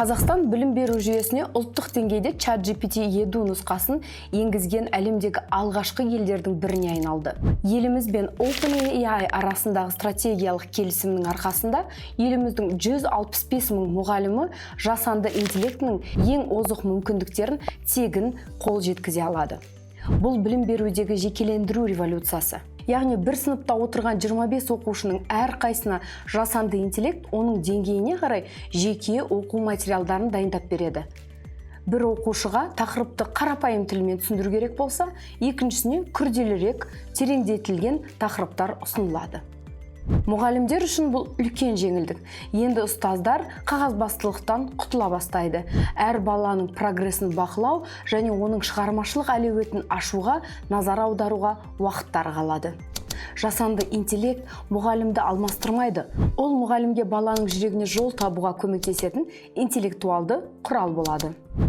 Қазақстан білім беру жүйесіне ұлттық деңгейде ChatGPT Edu нұсқасын енгізген әлемдегі алғашқы елдердің біріне айналды. Еліміз бен OpenAI арасындағы стратегиялық келісімнің арқасында еліміздің 165 мың мұғалімі жасанды интеллектінің ең озық мүмкіндіктерін тегін қол жеткізе алады. Бұл – білім берудегі жекелендіру революциясы. Яғни бір сыныпта отырған 25 оқушының әрқайсына жасанды интеллект оның деңгейіне қарай жеке оқу материалдарын дайындап береді. Бір оқушыға тақырыпты қарапайым тілмен түсіндіру керек болса, екіншісіне күрделірек, тереңдетілген тақырыптар ұсынылады. Мұғалімдер үшін бұл үлкен жеңілдік. Енді ұстаздар қағазбастылықтан құтыла бастайды. Әр баланың прогресін бақылау және оның шығармашылық әлеуетін ашуға назар аударуға уақыттары қалады. Жасанды интеллект мұғалімді алмастырмайды. Ол мұғалімге баланың жүрегіне жол табуға көмектесетін интеллектуалды құрал болады.